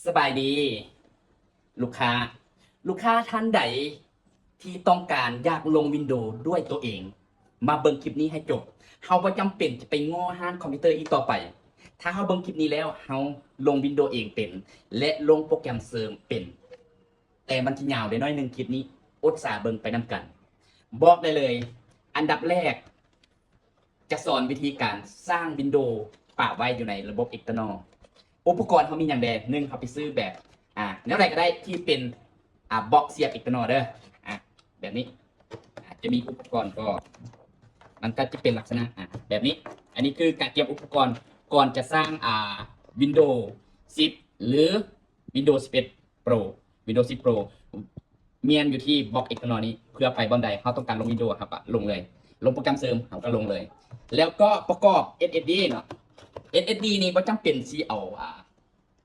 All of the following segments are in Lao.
ສະບາຍດີລູກຄ້າ, ລູກຄ້າທ່ານໃດທີ່ຕ້ອງການຢາກລົງວິນໂດດ້ວຍຕົວເອງ ມາເບິ່ງຄລິບນີ້ໃຫ້ຈົບ. ເຮົາບໍ່ຈຳເປັນຈະໄປງໍ້ຮ້ານຄອມພິວເຕີອີກຕໍ່ໄປ. ຖ້າເຮົາເບິ່ງຄລິບນີ້ແລ້ວ ເຮົາລົງວິນໂດເອງເປັນ ແລະ ລົງໂປຣແກຣມເສີມເປັນ. ແຕ່ມັນຊິຍາວໄດ້ໜ້ອຍໜຶ່ງຄລິບນີ້, ອົດສາເບິ່ງໄປນຳກັນ. ບອກໄດ້ເລີຍ, ອັນດັບແລກ ຈະສອນວິທີການສ້າງວິນໂດປະໄວ້ຢູ່ໃນລະບົບ external. ອຸປະກອນເຮົາມີຫຍັງແດ່? ໜຶ່ງ ເຮົາໄປຊື້ແບບ ອາ ແນວໃດກໍໄດ້ທີ່ເປັນ ອາ ບລັອກສຽບ external ເດີ. ອາ ແບບນີ້ ອາ ຈະມີອຸປະກອນກໍ ມັນກໍຈະເປັນລັກສະນະ ອາ ແບບນີ້. ອັນນີ້ຄືການກຽມອຸປະກອນກ່ອນຈະສ້າງ ອາ Windows ສິບ ຫຼື Windows ສິບເອັດ Pro, Windows ສິບ Pro ແມ່ນຢູ່ທີ່ບລັອກ external ນີ້ ເພື່ອໄປບ່ອນໃດເຮົາຕ້ອງການລົງວິນໂດ ເຮົາກໍລົງເລີຍ, ລົງໂປຣແກຣມເສີມ ເຮົາກໍລົງເລີຍ. ແລ້ວກໍປະກອບ SSD ເນາະ, SSD ນີ້ບໍ່ຈຳເປັນຊິເອົາ ອາ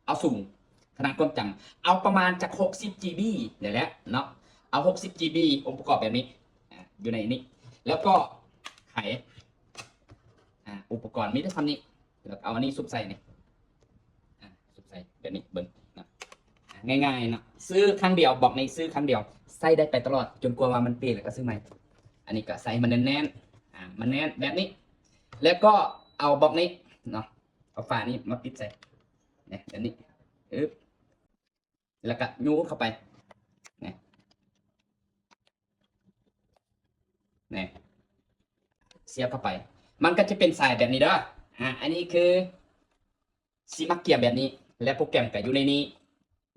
ເອົາສູງ ຂະໜາດຄວາມຈຳ ເອົາປະມານຈັກ ຫົກສິບ GB ນີ້ແຫຼະເນາະ, ເອົາ ຫົກສິບ GB ອົງປະກອບແບບນີ້ ອາ ຢູ່ໃນນີ້. ແລ້ວກໍໄຂ ອາ ອຸປະກອນມີແຕ່ສ່ຳນີ້ ແລ້ວກໍເອົາອັນນີ້ຊຸບໃສ່ນີ້ ອາ ຊຸບໃສ່ແບບນີ້ເບິ່ງນະ. ອາ ງ່າຍໆເນາະ, ຊື້ຄັ້ງດຽວ, ບລັອກນີ້ຊື້ຄັ້ງດຽວ ໃຊ້ໄດ້ໄປຕະຫຼອດ ຈົນກວ່າວ່າມັນເປ ແລ້ວກໍຊື້ໃໝ່. ອັນນີ້ກໍໃສ່ໃຫ້ມັນແໜ້ນໆ ອາ ມັນແໜ້ນແບບນີ້. ແລ້ວກໍເອົາບລັອກນີ້ເນາະ, ເອົາຝານີ້ມາປິດໃສ່ ນີ້ ແບບນີ້ ອຶບ ແລ້ວກໍຍູ້ເຂົ້າໄປ ນີ້ ນີ້ ສຽບເຂົ້າໄປ ມັນກໍຈະເປັນສາຍແບບນີ້ເດີ. ອາ ອັນນີ້ຄືຊິມັກກຽມແບບນີ້ ແລະ ໂປຣແກຣມກໍຢູ່ໃນນີ້,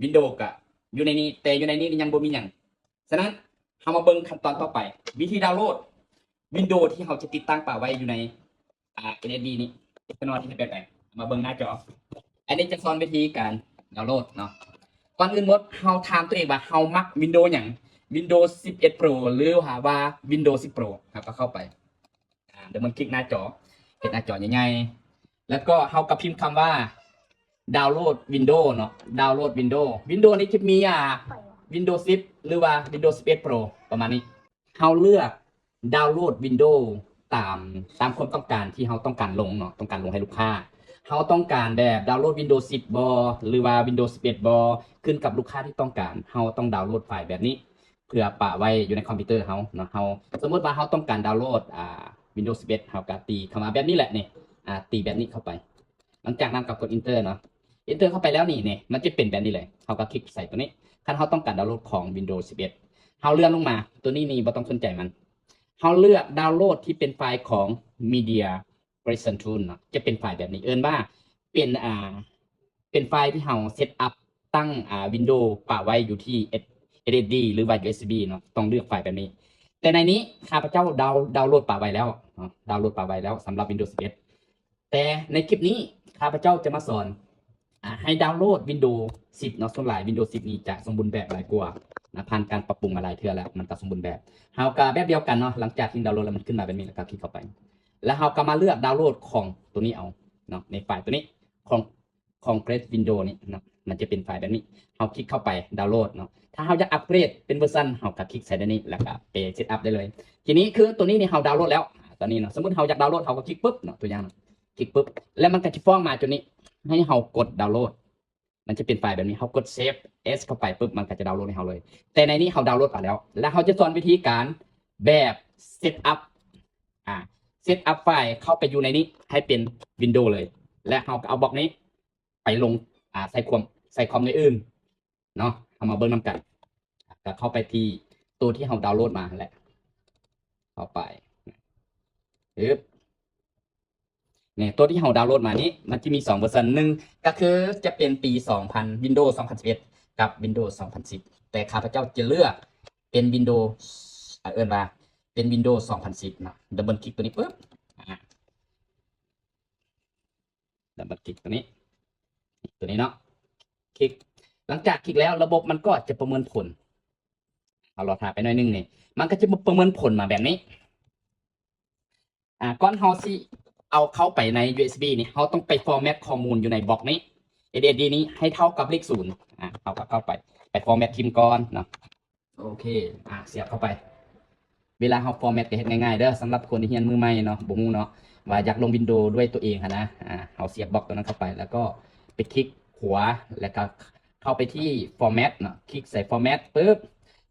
Windows ກໍຢູ່ໃນນີ້, ແຕ່ຢູ່ໃນນີ້ຍັງບໍ່ມີຫຍັງ. ສະນັ້ນ ເຮົາມາເບິ່ງຂັ້ນຕອນຕໍ່ໄປ, ວິທີດາວໂຫຼດ Windows ທີ່ເຮົາຈະຕິດຕັ້ງປະໄວ້ຢູ່ໃນ ອາ SSD ນີ້ external ນີ້ເຮັດແບບໃດ? ມາເບິ່ງໜ້າຈໍ. ອັນນີ້ຈະສອນວິທີການດາວໂຫຼດເນາະ. ກ່ອນອື່ນໝົດ ເຮົາຖາມຕົວເອງວ່າເຮົາມັກ Windows ຫຍັງ? Windows ສິບເອັດ Pro ຫຼືວ່າ Windows ສິບ Pro. ເຮົາກໍເຂົ້າໄປ ອາ ດຽວມັນຄລິກໜ້າຈໍ ເຮັດໜ້າຈໍໃຫຍ່ໆ ແລ້ວກໍເຮົາກໍພິມຄຳວ່າ ດາວໂຫຼດ Windows ເນາະ, ດາວໂຫຼດ Windows. Windows ນີ້ຈະມີ ອາ Windows ສິບ ຫຼືວ່າ Windows ສິບເອັດ Pro ປະມານນີ້. ເຮົາເລືອກ ດາວໂຫຼດ Windows ຕາມ ຕາມຄວາມຕ້ອງການທີ່ເຮົາຕ້ອງການລົງເນາະ, ຕ້ອງການລົງໃຫ້ລູກຄ້າ. ເຮົາຕ້ອງການແບບດາວໂຫຼດ Windows ສິບບໍ ຫຼືວ່າ Windows ສິບເອັດບໍ ຂຶ້ນກັບລູກຄ້າທີ່ຕ້ອງການ. ເຮົາຕ້ອງດາວໂຫຼດໄຟລ໌ແບບນີ້ ເພື່ອປະໄວ້ຢູ່ໃນຄອມພິວເຕີເຮົາເນາະ. ເຮົາ ສົມມຸດວ່າເຮົາຕ້ອງການດາວໂຫຼດ ອາ Windows ສິບເອັດ ເຮົາກໍຕີຄຳວ່າແບບນີ້ແຫຼະນີ້ ອາ ຕີແບບນີ້ເຂົ້າໄປ. ຫຼັງຈາກນັ້ນກໍກົດ Enter ເນາະ, Enter ເຂົ້າໄປແລ້ວນີ້ ນີ້ ມັນຈະເປັນແບບນີ້ເລີຍ. ເຮົາກໍຄລິກໃສ່ຕົວນີ້ ຄັນເຮົາຕ້ອງການດາວໂຫຼດຂອງ Windows ສິບເອັດ ເຮົາເລື່ອນລົງມາ ຕົວນີ້ນີ້ບໍ່ຕ້ອງສົນໃຈມັນ. ເຮົາເລືອກດາວໂຫຼດທີ່ເປັນໄຟລ໌ຂອງ Media Creation Tool ເນາະ, ຈະເປັນໄຟລ໌ແບບນີ້ ເອີ້ນວ່າເປັນ ອາ ເປັນໄຟລ໌ທີ່ເຮົາເຊັດອັບຕັ້ງ ອາ Windows ປະໄວ້ຢູ່ທີ່ SSD ຫຼືວ່າ USB ເນາະ, ຕ້ອງເລືອກໄຟລ໌ແບບນີ້. ແຕ່ໃນນີ້ຂ້າພະເຈົ້າດາວ ດາວໂຫຼດປະໄວ້ແລ້ວເນາະ, ດາວໂຫຼດປະໄວ້ແລ້ວສຳລັບ Windows ສິບເອັດ. ແຕ່ໃນຄລິບນີ້ຂ້າພະເຈົ້າຈະມາສອນ ອາ ໃຫ້ດາວໂຫຼດ Windows ສິບເນາະ. ສ່ວນຫຼາຍ Windows ສິບນີ້ຈະສົມບູນແບບຫຼາຍກວ່ານະ, ຜ່ານການປັບປຸງມາຫຼາຍເທື່ອແລ້ວ ມັນກໍສົມບູນແບບ. ເຮົາກໍແບບດຽວກັນເນາະ, ຫຼັງຈາກທີ່ດາວໂຫຼດແລ້ວມັນຂຶ້ນມາແບບນີ້ ແລ້ວກໍຄລິກເຂົ້າໄປ ແລ້ວເຮົາກໍມາເລືອກດາວໂຫຼດຂອງຕົວນີ້ເອົາເນາະ, ໃນໄຟລ໌ຕົວນີ້ ຂອງ ຂອງ Create Windows ນີ້ເນາະ, ມັນຈະເປັນໄຟລ໌ແບບນີ້. ເຮົາຄລິກເຂົ້າໄປດາວໂຫຼດເນາະ, ຖ້າເຮົາຢາກອັບເກຣດເປັນເວີຊັນ ເຮົາກໍຄລິກໃສ່ໄດ້ນີ້ ແລ້ວກໍໄປເຊັດອັບໄດ້ເລີຍ. ທີນີ້ຄືຕົວນີ້ນີ້ເຮົາດາວໂຫຼດແລ້ວ ອາ ຕອນນີ້ເນາະ, ສົມມຸດເຮົາຢາກດາວໂຫຼດ ເຮົາກໍຄລິກປຶບເນາະ, ຕົວຢ່າງເນາະ ຄລິກປຶບ ແລ້ວມັນກໍຈະຟ້ອງມາຈຸດນີ້ ໃຫ້ເຮົາກົດດາວໂຫຼດ. ມັນຈະເປັນໄຟລ໌ແບບນີ້ ເຮົາກົດ Save As ເຂົ້າໄປປຶບ ມັນກໍຈະດາວໂຫຼດໃຫ້ເຮົາເລີຍ. ແຕ່ໃນນີ້ເຮົາດາວໂຫຼດໄປແລ້ວ ແລ້ວເຮົາຈະສອນວິທີການແບບເຊັດອັບ ອາ ເຊັດອັບໄຟລ໌ເຂົ້າໄປຢູ່ໃນນີ້ໃຫ້ເປັນ Windows ເລີຍ ແລະ ເຮົາກໍເອົາບລັອກນີ້ໄປລົງ ອາ ໃສ່ຄວາມ ໃສ່ຄອມໃນອື່ນເນາະ. ເຮົາມາເບິ່ງນຳກັນ ກໍເຂົ້າໄປທີ່ໂຕທີ່ເຮົາດາວໂຫຼດມາຫັ້ນແຫຼະ ເຂົ້າໄປ ອຶບ ນີ້ ໂຕທີ່ເຮົາດາວໂຫຼດມານີ້ ມັນຈະມີສອງເວີຊັນ, ໜຶ່ງກໍຄືຈະເປັນປີສອງພັນ Windows ສອງພັນສິບເອັດ ກັບ Windows ສອງພັນສິບ ແຕ່ຂ້າພະເຈົ້າຈະເລືອກເປັນ Windows ອາ ເອີ້ນວ່າເປັນ Windows ສອງພັນສິບເນາະ. ດັບເບິນຄລິກຕົວນີ້ປຶບ ອາ ດັບເບິນຄລິກຕົວນີ້ ຕົວນີ້ເນາະ, ຄລິກ. ຫຼັງຈາກຄລິກແລ້ວ ລະບົບມັນກໍຈະປະເມີນຜົນ. ເຮົາລໍຖ້າໄປໜ້ອຍໜຶ່ງນີ້ ມັນກໍຈະປະເມີນຜົນມາແບບນີ້. ອາ ກ່ອນເຮົາຊິເອົາເຂົ້າໄປໃນ USB ນີ້ ເຮົາຕ້ອງໄປຟໍແມັດຂໍ້ມູນຢູ່ໃນບລັອກນີ້ SSD ນີ້ໃຫ້ເທົ່າກັບເລກສູນ. ອາ ເຮົາກໍເຂົ້າໄປ ໄປຟໍແມັດຖິ້ມກ່ອນເນາະ. ໂອເຄ ອາ ສຽບເຂົ້າໄປ. ເວລາເຮົາຟໍແມັດກໍເຮັດງ່າຍໆເດີ ສຳລັບຄົນທີ່ຮຽນມືໃໝ່ເນາະ ບໍ່ຮູ້ເນາະ ວ່າຢາກລົງ Windows ດ້ວຍຕົວເອງຫັ້ນນະ. ອາ ເຮົາສຽບບລັອກຕົວນັ້ນເຂົ້າໄປ ແລ້ວກໍໄປຄລິກຂວາ ແລ້ວກໍ ເຂົ້າໄປທີ່ format ເນາະ ຄລິກໃສ່ format ປຶບ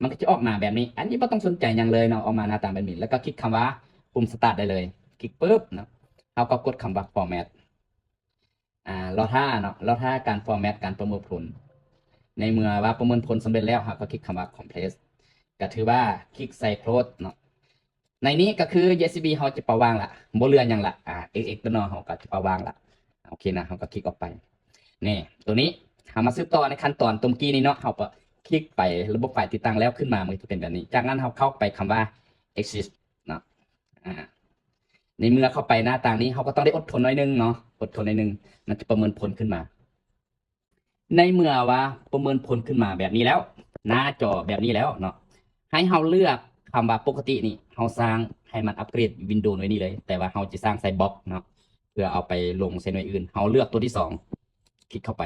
ມັນກໍຈະອອກມາແບບນີ້. ອັນນີ້ບໍ່ຕ້ອງສົນໃຈຫຍັງເລີຍເນາະ ອອກມາໜ້າຕາແບບນີ້ ແລ້ວກໍຄລິກຄຳວ່າ Home Start ໄດ້ເລີຍ. ຄລິກປຶບເນາະ ເຮົາກໍກົດຄຳວ່າ format ອາ ລໍຖ້າເນາະ ລໍຖ້າການ format ການປະເມີນຜົນ. ໃນເມື່ອວ່າປະເມີນຜົນສຳເລັດແລ້ວ ເຮົາກໍຄລິກຄຳວ່າ Compress ກໍຖືວ່າຄລິກໃສ່ Close ເນາະ. ໃນນີ້ກໍຄື ຢູເອັສບີ ເຮົາຈະປະຫວ່າງລະ ບໍ່ເຫຼືອຫຍັງລະ ອາ ເອັກເອັກເນາະ ເຮົາກໍຈະປະຫວ່າງລະ. ໂອເຄນະ ເຮົາກໍຄລິກອອກໄປ. ນີ້ ໂຕນີ້ ເຮົາມາສືບຕໍ່ໃນຂັ້ນຕອນຕົວກີ້ນີ້ເນາະ ເຮົາກໍຄລິກໄປລະບົບໄຟລ໌ຕິດຕັ້ງແລ້ວ ຂຶ້ນມາມັນຈະເປັນແບບນີ້. ຈາກນັ້ນເຮົາເຂົ້າໄປຄຳວ່າ Exit ເນາະ ອາ ໃນເມື່ອເຂົ້າໄປໜ້າຕ່າງນີ້ ເຮົາກໍຕ້ອງໄດ້ອົດທົນໜ້ອຍໜຶ່ງເນາະ ອົດທົນໜ້ອຍໜຶ່ງ ມັນຈະປະເມີນຜົນຂຶ້ນມາ. ໃນເມື່ອວ່າປະເມີນຜົນຂຶ້ນມາແບບນີ້ແລ້ວ ໜ້າຈໍແບບນີ້ແລ້ວເນາະ ໃຫ້ເຮົາເລືອກຄຳວ່າ ປົກກະຕິນີ້ ເຮົາສ້າງໃຫ້ມັນອັບເກຣດວິນໂດໜ່ວຍນີ້ເລີຍ ແຕ່ວ່າເຮົາຈະສ້າງໃສ່ບລັອກເນາະ ເພື່ອເອົາໄປລົງໃສ່ໜ່ວຍອື່ນ. ເຮົາເລືອກຕົວທີສອງ ຄລິກເຂົ້າໄປ.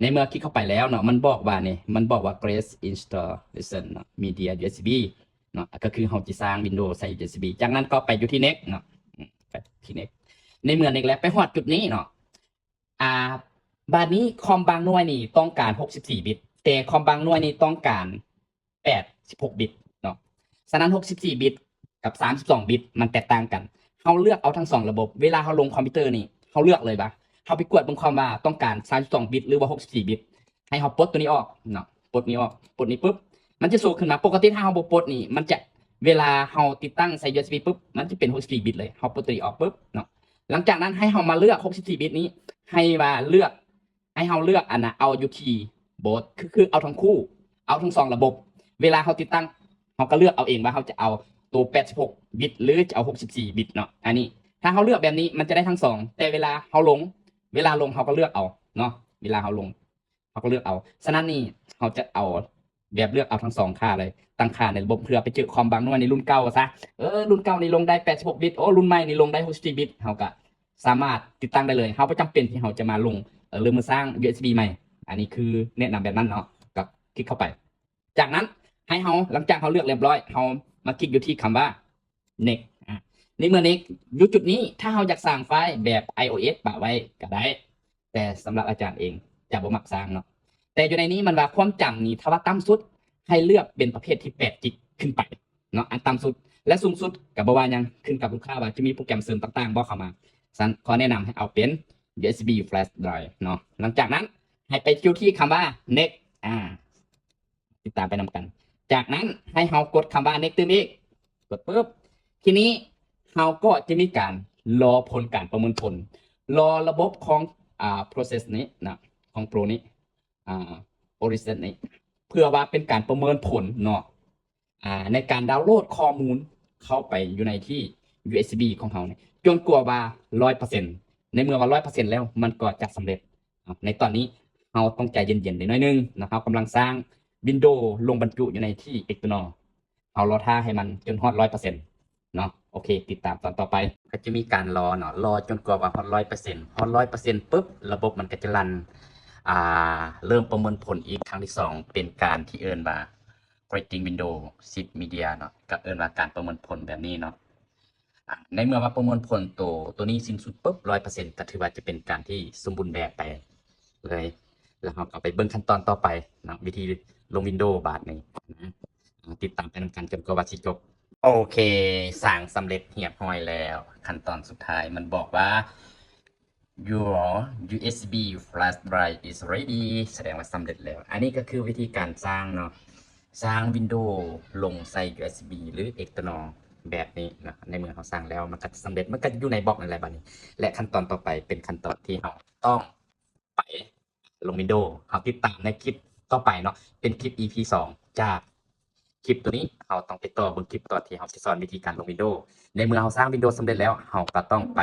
ໃນເມື່ອຄລິກເຂົ້າໄປແລ້ວເນາະ ມັນບອກວ່ານີ້ ມັນບອກວ່າ Create Installation ເນາະ Media ຢູເອັສບີ ເນາະ ກໍຄືເຮົາຈະສ້າງວິນໂດໃສ່ ຢູເອັສບີ. ຈາກນັ້ນກໍໄປຢູ່ທີ່ Next ເນາະ ອືມ ໄປທີ່ Next. ໃນເມື່ອ Next ແລ້ວ ໄປຮອດຈຸດນີ້ເນາະ ອາ ບາດນີ້ຄອມບາງໜ່ວຍນີ້ຕ້ອງການຫົກສິບສີ່ບິດ ແຕ່ຄອມບາງໜ່ວຍນີ້ຕ້ອງການແປດສິບຫົກບິດເນາະ. ສະນັ້ນ ຫົກສິບສີ່ບິດກັບສາມສິບສອງບິດມັນແຕກຕ່າງກັນ. ເຮົາເລືອກເອົາທັງສອງລະບົບ. ເວລາເຮົາລົງຄອມພິວເຕີນີ້ ເຮົາເລືອກເລີຍວ່າ ເຮົາໄປກວດເບິ່ງຄວາມວ່າຕ້ອງການສາມສິບສອງບິດ ຫຼືວ່າຫົກສິບສີ່ບິດ. ໃຫ້ເຮົາປົດຕົວນີ້ອອກເນາະ ປົດນີ້ອອກ ປົດນີ້ປຶບ ມັນຈະໂຊຂຶ້ນມາ. ປົກກະຕິຖ້າເຮົາບໍ່ປົດນີ້ ມັນຈະ ເວລາເຮົາຕິດຕັ້ງໃສ່ ຢູເອັສບີ ປຶບ ມັນຈະເປັນຫົກສິບສີ່ບິດເລີຍ. ເຮົາປົດຕົວນີ້ອອກປຶບເນາະ ຫຼັງຈາກນັ້ນໃຫ້ເຮົາມາເລືອກຫົກສິບສີ່ບິດນີ້ ໃຫ້ວ່າເລືອກ ໃຫ້ເຮົາເລືອກອັນນ່າ ເອົາຢູ່ທີ່ Both ຄື ຄືເອົາທັງຄູ່ ເອົາທັງສອງລະບົບ. ເວລາເຮົາຕິດຕັ້ງ ເຮົາກໍເລືອກເອົາເອງວ່າເຮົາຈະເອົາໂຕແປດສິບຫົກບິດ ຫຼືຈະເອົາຫົກສິບສີ່ບິດເນາະ. ອັນນີ້ ຖ້າເຮົາເລືອກແບບນີ້ ມັນຈະໄດ້ທັງສອງ ແຕ່ເວລາເຮົາລົງ ເວລາລົງເຮົາກໍເລືອກເອົາເນາະ ເວລາເຮົາລົງ ເຮົາກໍເລືອກເອົາ. ສະນັ້ນນີ້ ເຮົາຈະເອົາແບບເລືອກເອົາທັງສອງຄ່າເລີຍ ຕັ້ງຄ່າໃນລະບົບ ເພື່ອໄປເຈີຄອມບາງໜ່ວຍໃນລຸ້ນເກົ່າຊະ ເອີ ລຸ້ນເກົ່ານີ້ລົງໄດ້ແປດສິບຫົກບິດ ໂອ້ ລຸ້ນໃໝ່ນີ້ລົງໄດ້ຫົກສິບສີ່ບິດ ເຮົາກໍສາມາດຕິດຕັ້ງໄດ້ເລີຍ. ເຮົາບໍ່ຈຳເປັນທີ່ເຮົາຈະມາລົງ ເອີ ຫຼືມາສ້າງ ຢູເອັສບີ ໃໝ່. ອັນນີ້ຄືແນະນຳແບບນັ້ນເນາະ ກໍຄລິກເຂົ້າໄປ. ຈາກນັ້ນໃຫ້ເຮົາ ຫຼັງຈາກເຮົາເລືອກຮຽບຮ້ອຍ ເຮົາມາຄລິກຢູ່ທີ່ຄຳວ່າ Next ອາ ໃນເມື່ອ Next ຢູ່ຈຸດນີ້ ຖ້າເຮົາຢາກສ້າງໄຟລ໌ແບບ ໄອໂອເອັສ ປະໄວ້ກໍໄດ້ ແຕ່ສຳລັບອາຈານເອງຈະບໍ່ມັກສ້າງເນາະ. ແຕ່ຢູ່ໃນນີ້ມັນວ່າຄວາມຈຳນີ້ ຖ້າວ່າຕ່ຳສຸດໃຫ້ເລືອກເປັນປະເພດທີ່ແປດຈິກຂຶ້ນໄປເນາະ ອັນຕ່ຳສຸດ ແລະ ສູງສຸດກໍບໍ່ວ່າຫຍັງ ຂຶ້ນກັບລູກຄ້າວ່າຈະມີໂປຣແກຣມເສີມຕ່າງໆບໍ່ເຂົ້າມາ. ສະນັ້ນ ຂໍແນະນຳໃຫ້ເອົາເປັນ ຢູເອັສບີ Flash Drive ເນາະ. ຫຼັງຈາກນັ້ນໃຫ້ໄປຢູ່ທີ່ຄຳວ່າ Next ອາ ຕິດຕາມໄປນຳກັນ. ຈາກນັ້ນໃຫ້ເຮົາກົດຄຳວ່າ Next ຕື່ມອີກ ກົດປຶບ ທີນີ້ເຮົາກໍຈະມີການລໍຜົນການປະເມີນຜົນ ລໍລະບົບຂອງ ອາ process ນີ້ນະ ຂອງໂປຣນີ້ ອາ Origin ນີ້ ເພື່ອວ່າເປັນການປະເມີນຜົນເນາະ ອາ ໃນການດາວໂຫຼດຂໍ້ມູນເຂົ້າໄປຢູ່ໃນທີ່ ຢູເອັສບີ ຂອງເຮົານີ້ ຈົນກວ່າວ່າຮ້ອຍເປີເຊັນ. ໃນເມື່ອວ່າຮ້ອຍເປີເຊັນແລ້ວ ມັນກໍຈະສຳເລັດ. ໃນຕອນນີ້ເຮົາຕ້ອງໃຈເຢັນໆ ໜ້ອຍໜຶ່ງເນາະ ເຮົາກຳລັງສ້າງ Windows ລົງບັນຈຸຢູ່ໃນທີ່ External ເຮົາລໍຖ້າໃຫ້ມັນຈົນຮອດຮ້ອຍເປີເຊັນເນາະ. ໂອເຄ ຕິດຕາມຕອນຕໍ່ໄປ. ກໍຈະມີການລໍເນາະ ລໍຈົນກວ່າວ່າຮອດຮ້ອຍເປີເຊັນ ຮອດຮ້ອຍເປີເຊັນປຶບ ລະບົບມັນກໍຈະລັນ ອ່າ ເລີ່ມປະເມີນຜົນອີກຄັ້ງທີສອງ ເປັນການທີ່ເອີ້ນວ່າ Creating Windows Shift Media ເນາະ ກໍເອີ້ນວ່າການປະເມີນຜົນແບບນີ້ເນາະ. ອາ ໃນເມື່ອວ່າປະເມີນຜົນໂຕ ໂຕນີ້ສິ້ນສຸດປຶບ ຮ້ອຍເປີເຊັນ ກໍຖືວ່າຈະເປັນການທີ່ສົມບູນແບບໄປເລີຍ. ແລ້ວເຮົາກໍໄປເບິ່ງຂັ້ນຕອນຕໍ່ໄປເນາະ ວິທີລົງ Windows ບາດນີ້ນະ. ອາ ຕິດຕາມໄປນຳກັນຈົນກວ່າວ່າຊິຈົບ. ໂອເຄ ສ້າງສຳເລັດຮຽບຮ້ອຍແລ້ວ. ຂັ້ນຕອນສຸດທ້າຍມັນບອກວ່າ Your ຢູເອັສບີ flash drive is ready ສະແດງວ່າສຳເລັດແລ້ວ. ອັນນີ້ກໍຄືວິທີການສ້າງເນາະ ສ້າງ Windows ລົງໃສ່ ຢູເອັສບີ ຫຼື External ແບບນີ້ເນາະ. ໃນເມື່ອເຮົາສ້າງແລ້ວ ມັນກໍສຳເລັດ ມັນກໍຢູ່ໃນບລັອກນັ້ນແຫຼະບາດນີ້. ແລະ ຂັ້ນຕອນຕໍ່ໄປເປັນຂັ້ນຕອນທີ່ເຮົາຕ້ອງໄປລົງ Windows ເຮົາຕິດຕາມໃນຄລິບຕໍ່ໄປເນາະ ເປັນຄລິບ ອີພີ ສອງ ຈາກ ຄລິບໂຕນີ້ ເຮົາຕ້ອງໄປຕໍ່ເບິ່ງຄລິບຕອນທີ່ເຮົາຈະສອນວິທີການລົງ Windows. ໃນເມື່ອເຮົາສ້າງ Windows ສຳເລັດແລ້ວ ເຮົາກໍຕ້ອງໄປ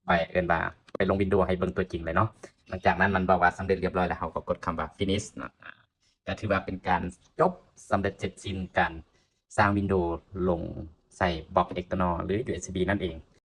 ໄປເອີ້ນວ່າໄປລົງ Windows ໃຫ້ເບິ່ງຕົວຈິງເລີຍເນາະ. ຫຼັງຈາກນັ້ນມັນບອກວ່າສຳເລັດຮຽບຮ້ອຍແລ້ວ ເຮົາກໍກົດຄຳວ່າ Finish ເນາະ ກໍຖືວ່າເປັນການຈົບສຳເລັດເສັດສິ້ນການສ້າງ Windows ລົງໃສ່ບລັອກ External ຫຼື ຢູເອັສບີ ນັ້ນເອງ.